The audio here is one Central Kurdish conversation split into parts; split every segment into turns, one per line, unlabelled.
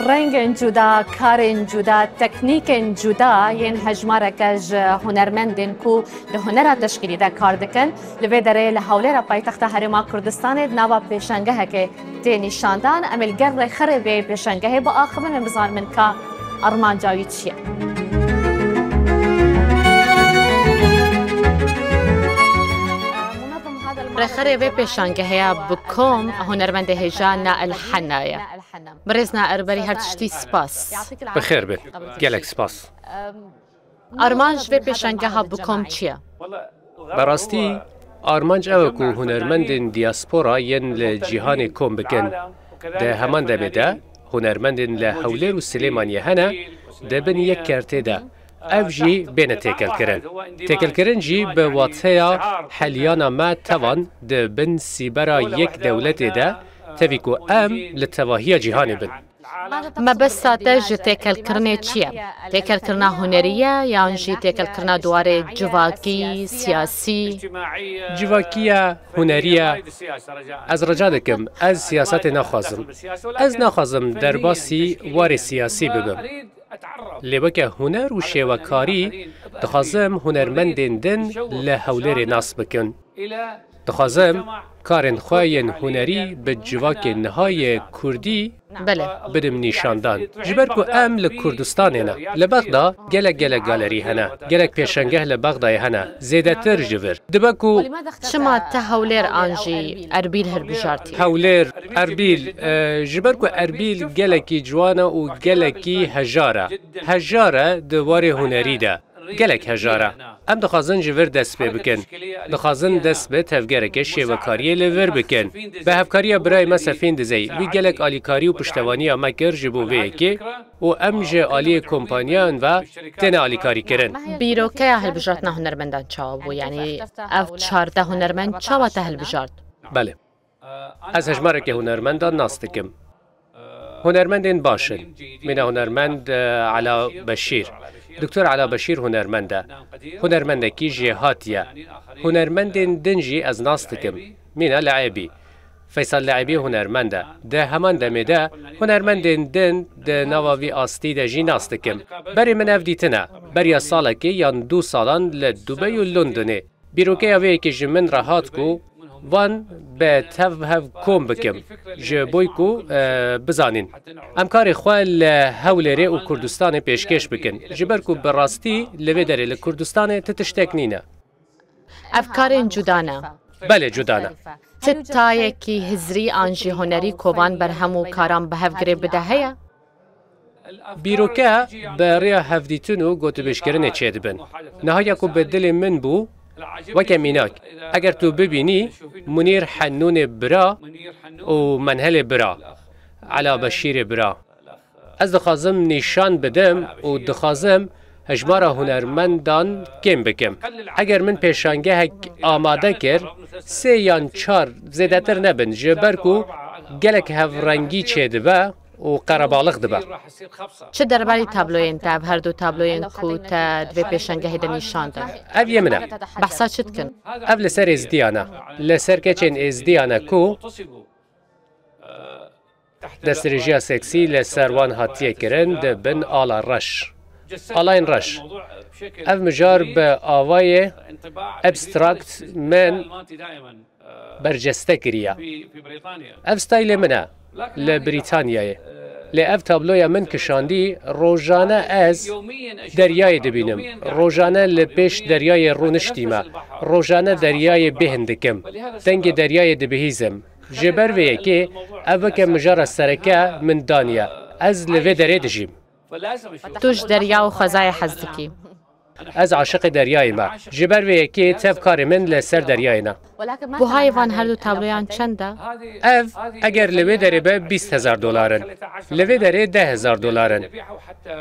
Rengên cuda, karên cuda, teknîkên cuda yên hejmareke ji hunermendên ku di hunera teşkîlî de kar dikin, li vê derê li Hewlêra paytexta Herêma Kurdistanê di nava pêşangehekê tê nîşandan. Em ê li gel rêxerê vê pêşangehê biaxivin em bizanin ka armanca wî çi ye.
Rêxerê vê pêşangeheya bi kom hunermendê hêja Nail Henna ye. Birêz Nair berî her tiştî spas.
Bi xêr bin. Gelek spas.
Armanc vê pêşangeha bi kom çi ye?
Bi rastî armanc ew e ku hunermendên diaspora yên li cîhanê kom bikin. Di heman demê de hunermendên li Hewlêr û Silêmaniyê hene di bin yek kertê de ev jî bêne têkelkirin. Têkelkirin jî bi wateya heliyana me tevan di bin sîbera yek dewletê de tevî ku em li tevahiya cîhanê bin.
Mebesta te ji têkelkirinê çi ye? Têkelkirina hunerî ye yan jî têkelkirina diwarê civakî, siyasî?
Civakî ye, hunerî ye. Ez rica dikim, ez siyasetê naxwazim. Ez naxwazim derbasî warê siyasî bibim. Lê weke huner û şêwekarî dixwazim hunermendên din li Hewlêrê nas bikin. Dixwazim karên xwe yên hunerî bi civakê niha yê kurdî bidim nîşandan. Ji ber ku em li Kurdistanê ne. Li Bexda gelek gelek galerî hene. Gelek pêşangeh li Bexdayê hene. Zêdetir ji vir. Dibe ku.
Çima te Hewlêr an jî Erbîl hilbijartî?
Hewlêr, Erbîl, ji ber ku Erbîl gelekî ciwan e û gelekî hejar e. Hejar e di warê hunerî de. Gelek hejar e. Em dixwazin ji vir dest pê bikin. Dixwazin dest bi tevgereke şêwekariyê li vir bikin. Bi hevkariya birayê me Sefîn Dizeyî, wî gelek alîkarî û piştevaniya me kir ji bo vê yekê û em ji aliyê kompanyayan ve têne alîkarîkirin.
Bîrokeya hilbijartina hunermendan çawa bû? Yanî ev 14 hunermend çawa te hilbijart?
Belê. Ez hejmareke hunermendan nas dikim. Hunermendên baş in. Mîna hunermend Ela Beşîr. Doktor Ela Beşîr hunermend e. Hunermendekî jêhatî ye. Hunermendên din jî ez nas dikim. Mîna Leêbî. Feysal Leêbî hunermend e. Di heman demê de hunermendên din di nava vî astî de jî nas dikim. Berê min ev dîtine. Beriya salekê yan du salan li Dubey û Londonê. Bîrokeya vê yekê ji min re hat ku van bi tev hev kom bikim ji bo ku bizanîn em karê xwe li Hewlêrê û Kurdistanê pêşkêş bikin ji ber ku bi rastî li vê derê li Kurdistanê ti tiştek nîne.
Ev karên cuda ne.
Belê cuda ne.
Ti tayekî hizrî an jî hunerî ku van berhem û karan bi hev girê bide heye?
Bîroke bi rêya hevdîtin û gotûbêjkirinê çêdibin. Niha ya ku bi dilê min bû, weke mînak, eger tu bibînî Munîr Henûnê bira û Menhelê bira, Ela Beşîrê bira. Ez dixwazim nîşan bidim û dixwazim hejmara hunermendan kêm bikim. Eger min pêşangehek amade kir, sê yan çar zêdetir nebin ji ber ku gelek hevrengî çêdibe û qerebalix dibe.
Çi derbarî tabloyên te, ev her du tabloyên ku te di vê pêşangehê de nîşan dan?
Ev yê min e.
Behsa çi dikin?
Ev li ser êzidiyan e. Li ser keçên êzidiyan e ku Destdirêjiya seksî li ser wan hatiye kirin di bin ala reş. Alayên reş. Ev mijar bi avayê abstract min berceste kiriye. Ev staylê min e li Brîtanyayê. Lê ev tabloya min kişandî rojane ez deryayê dibînim. Rojane li pêş deryayê rûniştîme. Rojane deryayê bêhn dikim. Dengê deryayê dibihîzim. Ji ber vê yekê ev weke mijara sereke min daniye. Ez li vê derê dijîm.
Tu ji derya û xwezayê hez dikî.
Ez aşiqê deryayê me. Ji ber vê yekê tev karê min li ser deryayê ne.
Buhayê van her du tabloyan çend e?
Ev eger li wê derê be 20 hezar dolar in. Li vê derê 10 hezar dolar in.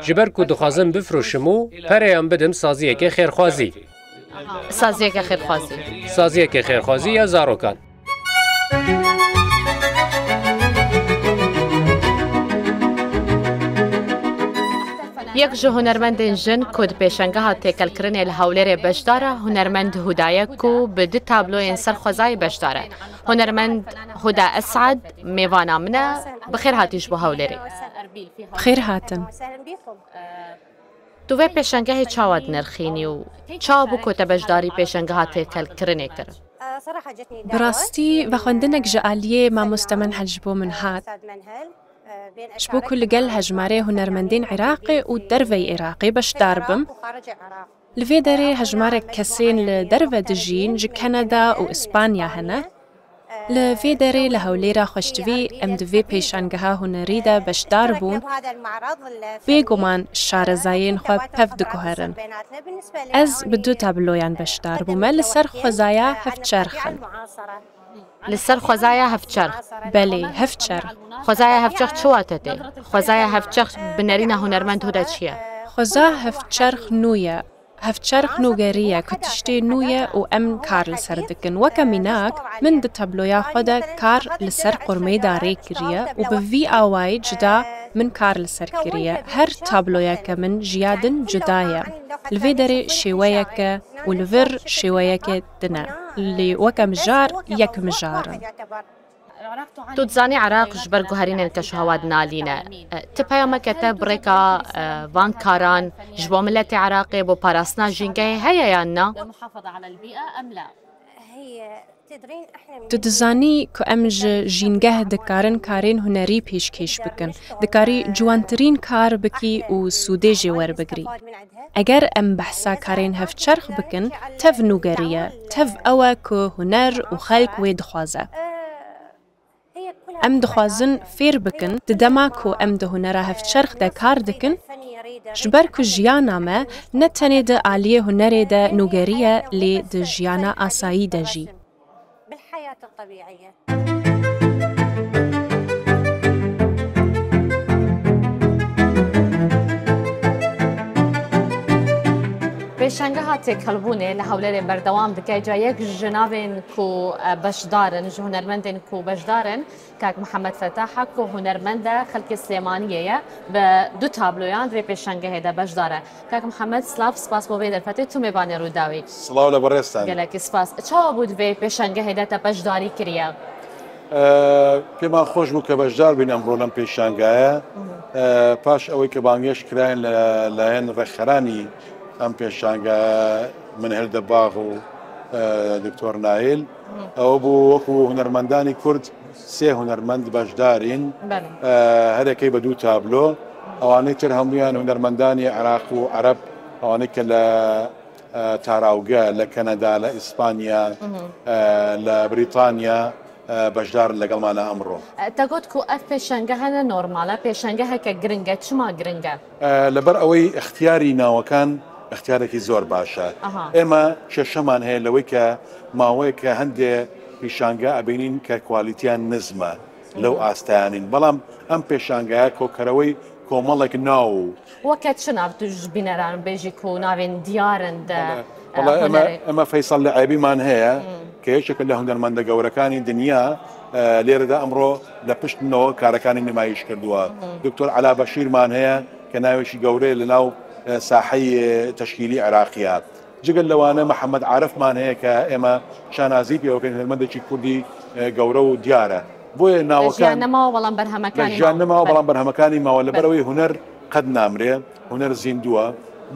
Ji ber ku dixwazim bifiroşim û pereyan bidim saziyeke xêrxwazî.
Saziyeke xêrxwazî.
Saziyeke xêrxwazî ya zarokan.
Yek ji hunermendên jin ku di pêşangeha têkelkirinê li Hewlêrê beşdar e, hunermend Huda ye ku bi du tabloyên ser xwezayê beşdar e. Hunermend Huda Es'ed mêvana min e, bi xêr hatî ji bo Hewlêrê.
Bi xêr hatin.
Tu vê pêşangehê çawa dinirxînî û çawa bû ku te beşdarî pêşangeha têkelkirinê kir?
Bi rastî vexwendinek ji aliyê mamoste Menhel ji bo min hat. Ji bo ku li gel hejmarê hunermendên Iraqê û derveyî Iraqê beşdar bim, li vê derê hejmarek kesên li derve dijîn ji Keneda û Îspanya hene. Li vê derê li Hewlêra xweştivî em di vê pêşangeha hunerî de beşdar bûn, bêguman şarezayên xwe pev diguherin. Ez bi du tabloyan beşdar bûme li ser xwezaya hevçerx in.
Li ser xwezaya hevçerx.
Belê, hevçerx.
Xwezaya hevçerx çi wate tê? Xwezaya hevçerx bi nerîna hunermend Huda çi ye?
Xweza hevçerx nû ye. Hevçerx nûgerî ye ku tiştê nû ye û em kar li ser dikin. Weke mînak, min di tabloya xwe de kar li ser qurmê darê kiriye û bi vî awayî cuda min kar li ser kiriye. Her tabloyeke min ji ya din cuda ye. Li vê derê şêweyeke û li vir şêweyeke Din e. Lê weke mijar yek mijar in.
Tu dizanî Iraq ji ber guherînên keşûhewa dinalîne. Ti peyameke te bi rêka van karan ji bo miletê Iraqê bo parastina jîngehê heye yan na?
Tu dizanî ku em ji jîngeh dikarin karên hunerî pêşkêş bikin. Dikarî ciwantirîn kar bikî û sûdê jê werbigirî. Eger em behsa karên hevçerx bikin, tev nûgerî ye, tev ew e ku huner û xelk wê dixwaze. Em dixwazin fêr bikin di dema ku em di hunera hevçerx de kar dikin, ji ber ku jiyana me ne tenê di aliyê hunerê de nûgerî ye lê di jiyana asayî de jî.
Pêşangeha têkelbûnê li Hewlêrê berdewam dike. Ca yek ji navên ku beşdar in, ji hunermendên ku beşdar in Kak Mihemed Fetah e ku hunermend e, xelkê Silêmaniyê ye. Bi du tabloyan di vê pêşangehê de beşdar e. Kak Mihemed silav, spas bo vê derfetê tu mêvanê Rûdawê.
Silav li birêzten.
Gelekî spas. Çawa bû di vê pêşangehê de te beşdarî kiriye?
Pêman xweş bû ke beşdar bîn emro lem pêşangehê. Paş ewê ke bangêş kirayên li layên rêkxeranî em pêşangehê Minhil Debax û Doktor Naîl. Ew bû wekû hunermendanî Kurd sê hunermend beşdarîn herekey bi du tablo. Ewanê tir hemûyan hunermendanî Iraq û Ereb ewanê ke li Tarawge, li Keneda, li Îspanya, li Brîtanya beşdar in legelma ne emro.
Te got ku ev pêşangehe ne normal e, pêşangeheke giring e, çima giring e?
Li ber ئەوەی ئیختیاری ناوەکان ئیختیارێکی زۆر باشە. ئێمە کێشەمان هەیە لەوەی کە ماوەیەکە هەندێ پیشانگا ئەبینین کە کوالیتیان نزمە لەو ئاستەیا نین، بەڵام ئەم پێشانگایە کۆکەرەوەی کۆمەڵێک ناو و.
وەکە چ ناو تو ژ بینەران بێژی کو ناوێن دیارن دە
وەڵا ئێمە ئێمە فەیسەڵ لعێبیمان هەیە کە یەکێکە لە هونەرمەندە گەورەکانی دنیا لێرەدا ئەمڕۆ لە پشت منەوە کارەکانی نمایش کردووە. دکتۆر عەلا بەشیرمان هەیە کە ناوێکی گەورەیە لە ناو ساحەی تەشکیلی عێراقیە. جگە لەوانە محەمەد عارفمان هەیە کە ئێمە شانازی پێوەکەین هونەرمەندێکی کوردی گەورە و دیارە. بۆیە ناوەکان
لە ژیان نەماوە بەڵام بەرهەمەکانی
لە ژیان نەماوە بەڵام بەرهەمەکانی ماوە لەبەرئەوەی هونەر قەت نامرێ هونەر زیندووە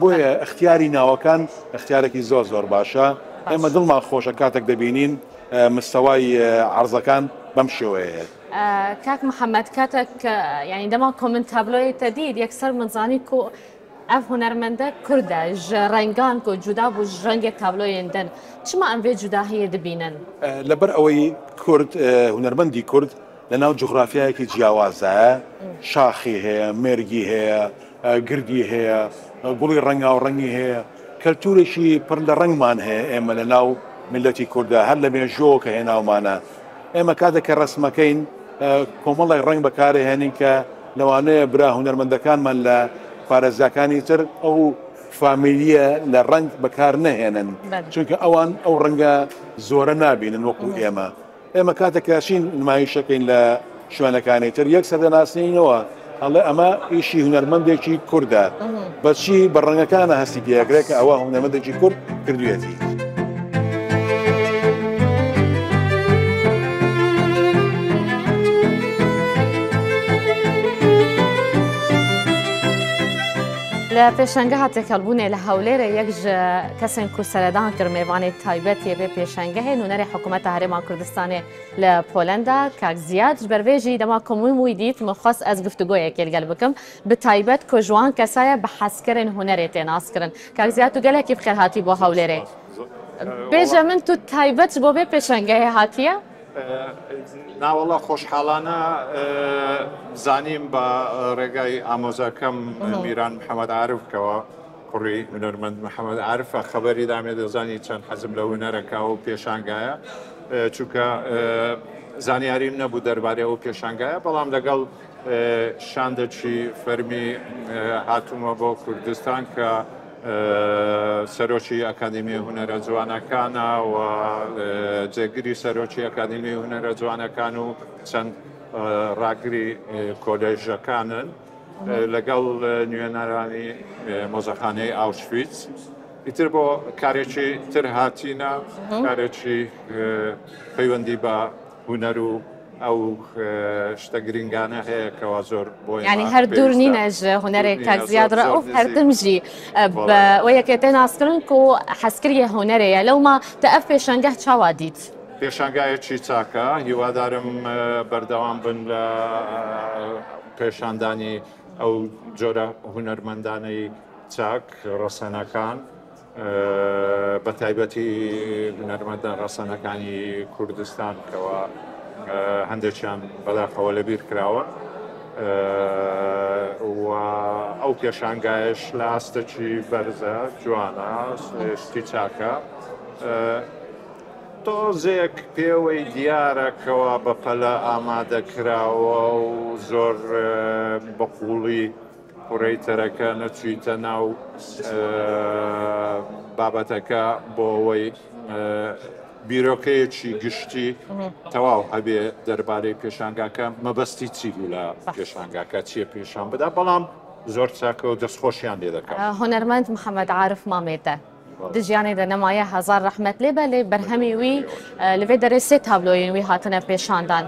بۆیە ئیختیاری ناوەکان ئیختیارێکی زۆر زۆر باشە ئێمە دڵمان خۆشە کاتێک دەبینین مستەوای عەرزەکان بەم شێوەیەیە.
کاک محەمەد کاتێک یانی دەما کو من تابلۆیە تە دیت یەکسەر من زانی کو ئەڤ هونەرمەندە کوردە ژ ڕەنگان کو جودا بوو ژ ڕەنگێ تابلۆیێن دن چما ئەم ڤێ جوداهیێ دبینن؟
لەبەر ئەوەی کورد هونەرمەندی کورد لە ناو جوغرافیایەکی جیاوازدایە، شاخی هەیە، مێرگی هەیە، گردی هەیە، گوڵی ڕەنگاوڕەنگی هەیە، کەلتوورێکی پڕ لە ڕەنگمان هەیە ئێمە لە ناو میللەتی کورددا هەر لە مێژووەوە کە هێناومانە. ئێمە کاتێک کە ڕەسمەکەین کۆمەڵێک ڕەنگ بەکارئەهێنین کە لەوانەیە برا هونەرمەندەکانمان لە پارێزگاکانی تر ئەو فامیلیە لە ڕەنگ بەکار نەهێنن چونکە ئەوان ئەو ڕەنگە زۆرە نابینن وەکو ئێمە. ئێمە کاتێک کە ئەچین نمایشەکەین لە شوێنەکانی تر یەکسەر دەناسنینەوە ئەڵێ ئەمە ئیشی هونەرمەندێکی کوردە. بەچی بە ڕەنگەکانە هەستی پێ ئەکرێت کە ئەوە هونەرمەندێکی کورد کردوویەتی.
لە پێشەنگەها تێکەڵبوونێ لە هەولێرە یەک ژ کەسێن کو سەردان کر مێوانێ تایبەت یێ بێ پێشەنگەهێ نوونەرێ حکوومەتە هەرێما کوردستانێ لە پۆلەندا کاک زیاد ژ بەر ڤێ ژی دەما کو من وی دیت من خواست ئەز گفتوگۆیەکێ لگەل بکم bi taybet ku ji wan kesa ye bi hezkerên hunerê tê naskirin. Kak Ziya tu gelekî bi xêr hatî bo Hewlêrê. Bêje min tu taybet ji bo vê pêşangehê hatiye?
ناوەڵا خۆشحاڵانە زانیم بە ڕێگای ئامۆزاکەم میران محەممەد عارف کەەوە کوڕی هونەرمەند محەممەد عارفە خەبەری دامێ دەزانی چەند حەزم لە هونەرەکە و پێشانگایە چونکە زانیاریم نەبوو دەربارەی ئەو پێشانگایە بەڵام لەگەڵ شاندێکی فەرمی هاتوومە بۆ کوردستان کە سەرۆکی ئەکادیمی هونەرە جوانەکانە و جێگری سەرۆکی ئەکادیمی هونەرە جوانەکان و چەند ڕاگری کۆلێژەکانن لەگەڵ نوێنەرانی مۆزەخانەی ئاوشویتز. ئیتر بۆ کارێکی تر هاتینە، کارێکی پەیوەندی بە هونەر و ئەو شتە گرنگانە هەیە کەوا زۆر بۆ
یعنی هەر دوور نینە ژ هونەرێک کاک زیاد ڕەئوف هەردم ژی بە وەیەکێ تێ ناسکردن کو حەزکریە هونەرەیە لەوما تە ئەف پێشەنگەه چاوا دیت؟
پێشانگایەکی چاکە، هیوادارم بەردەوام بن لە پێشاندانی ئەو جۆرە هونەرمەندانەی چاک ڕەسەنەکان. بە تایبەتی هونەرمەندە ڕەسەنەکانی کوردستان کەوا هەندێکیان بەداخەوە لەبیر کراون و ئەو پێشانگایش لە ئاستێکی بەرزە جوانە شتی چاکە تۆزێک پێوەی دیارە کەوا بە پەلە ئامادە کراوە و زۆر بە قوڵی کوڕەیتەرەکە نەچویتە ناو بابەتەکە بۆ ئەوەی بیرۆکەیەکی گشتی تەواو هەبێ دەربارەی پێشانگاکە مەبەستی چی بوو لە پێشانگاکە چیە پێشان بدا بەڵام زۆر چاکە و دەستخۆشیان لێ دەکەم.
هونەرمەند محەمەد عارف مامێتە di jiyanê de nemaye hezar rehmet lê be lê berhemê wî li vê derê sê tabloyên wî hatine pêşandan.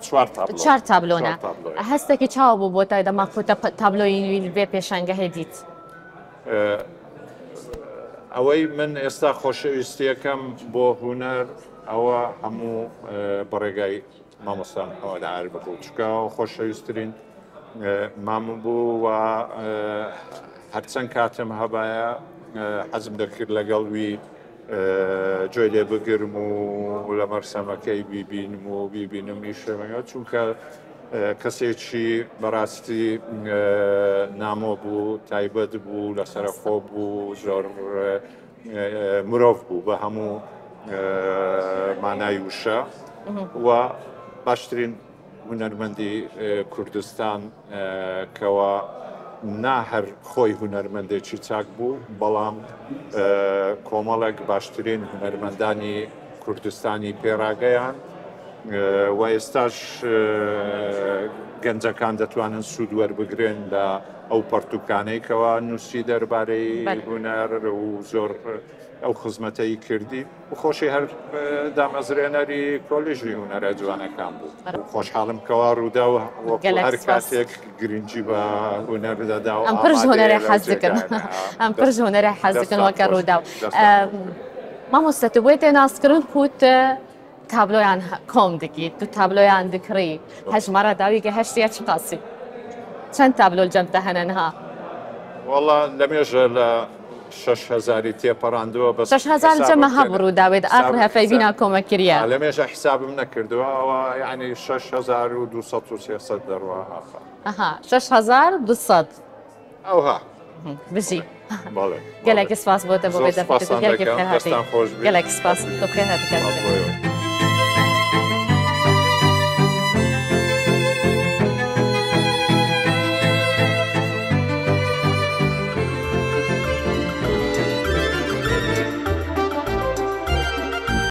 چوار
تابلۆ ne. هەستێکی چاوە بوو بۆ تای دەما کو تە تابلۆیین وی لە vê پێشانگەهێ دیت؟
ئەوەی من ئێستا خۆشەویستیەکەم بۆ هونەر ئەوە هەموو بەڕێگای مامۆستا محەمەد عارف بوو چونکە خۆشەویستترین مامم بوو و هەرچەند کاتم هەبایە حەزم دەکرد لەگەڵ وی گوێی لێ بگرم و لە مەرسەمەکەی بیبینم و بیبینم ئیشەمەوە چونکە کەسێکی بەڕاستی نامۆ بوو تایبەت بوو لەسەرخۆ بوو زۆر مرۆڤ بوو بە هەموو مانای وشە و باشترین هونەرمەندی کوردستان کەوا نا هەر خۆی هونەرمەندێکی چاک بوو، بەڵام کۆمەڵێک باشترین هونەرمەندانی کوردستانی پێ ڕاگەیاند و ئێستاش گەنجەکان دەتوانن سوود وەربگرن لە ئەو پەڕتووکانەی کەوا نووسی دەربارەی هونەر و زۆر ئەو خزمەتەی کردی و خۆشی هەر دامەزرێنەری کۆلیژی هونەرە جوانەکان بوو. خۆشحاڵم کەوا ڕووداو وەکو هەر کاتێک گرنگی بە هونەر دەدا و
ئەم پڕ ژ هونەرێ حەز دکن. ئەم پڕ ژ هونەرێ حەز دکن وەکە ڕووداو. مامۆستا تو بۆی تێ ناسکردن کو تابلۆیان کۆم دکی تو تابلۆیان دکڕی هەژمارە داوی گەهشتیە چ قاسی چەند تابلۆ جەم تە هەنە نها؟
وەڵا لەمێژە لە 6000ی تێپەڕاندووە بەس
6000 جەمە هەبوو ڕووداوێت ئاخر هەفەیڤینا کۆمە کریە.
لەمێژە حسابم نەکردووە ئەوە یعنی 6200 و 300 دەڕوا ئاخە.
ئەها 6200.
ئەوها.
بژی. بەڵێ. گەلێک سپاس بۆ تە بۆ
بێ دەرفەتت گەلێکی بخێر هاتی.
گەلێک سپاس تۆ بخێر هاتی کاک.